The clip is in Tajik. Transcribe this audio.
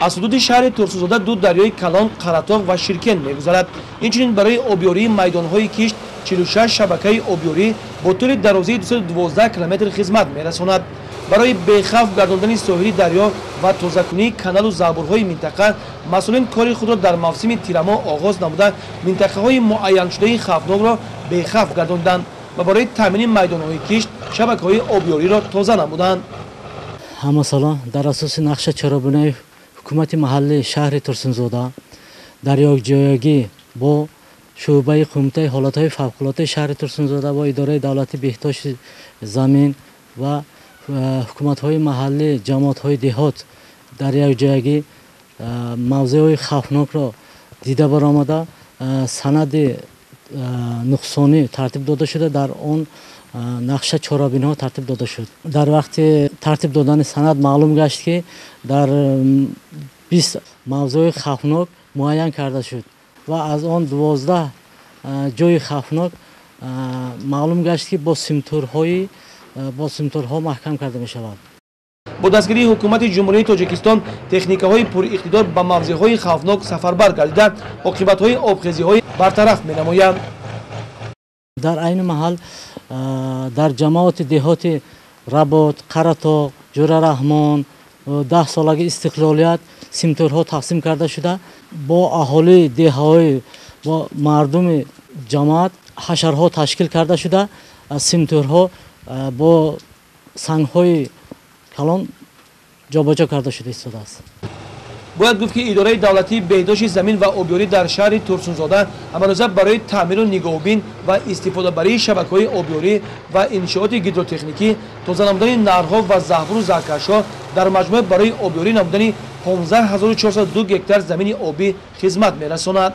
Аз ҳудуди шаҳри Турсунзода ду дарёи калон Қаратоғ ва Ширкен мегузарад. Инчунин барои обёрии майдонҳои кишт 46 шабакаи обёрӣ бо тӯли дарозии 212 километр хизмат мерасонад. Барои бехавф гардондани соҳили дарё ва тозакунии каналу забурҳои минтақа масъулин кори худро дар мавсими тирамоҳ оғоз намуда, минтақаҳои муайяншудаи хавфнокро бехавф гардонданд ва барои таъмини майдонҳои кишт шабакаҳои обёриро тоза намуданд. Ҳамасола дар асоси нақша чорабинои ҳукумати маҳаллии шаҳри Турсунзода дар якҷоягӣ бо шӯъбаи кумитаи ҳолатҳои фавқулодаи шаҳри Турсунзода ва идораи давлатии беҳдошти замин ва ҳукуматҳои маҳаллӣ, ҷамоатҳои деҳот дар якҷоягӣ мавзеъҳои хавфнокро дида баромада, санади нуқсонӣ тартиб дода шуда, дар он нақша чорабиниҳо тартиб дода шуд. Дар вақти тартиб додани санад маълум гашт, ки дар 20 мавзӯи хавфнок муайян карда шуд ва аз он 12 ҷои хавфнок маълум гашт, ки бо симтурҳо маҳкам карда мешавад. Бо дастгирии ҳукумати Ҷумҳурии Тоҷикистон техникаҳои пуриқтидор ба мавзеъҳои хавфнок сафарбар гардида, оқибатҳои обхезиҳои бартараф менамоянд. Дар айни маҳал дар ҷамоати деҳоти Работ, Қаратоғ, Ҷӯрараҳмон, 10 солаги истиқлолият симтурҳо тақсим карда шуда, бо аҳолии деҳаҳои, бо мардуми ҷамоат ҳашарҳо ташкил карда шуда, симтурҳо бо сангҳои калон ҷобаҷо карда шуда истодааст. Бояд гуфт, ки идораи давлатии беҳдошти замин ва обёрӣ дар шаҳри Турсунзода ҳамарӯза барои таъмиру нигоҳубин ва истифодабарии шабакаҳои обёрӣ ва иншооти гидротехникӣ, тоза намудани наҳрҳо ва заҳбуру заҳкашҳо, дар маҷмӯъ барои обёрӣ намудани 15 402 гектар замини обӣ хизмат мерасонад.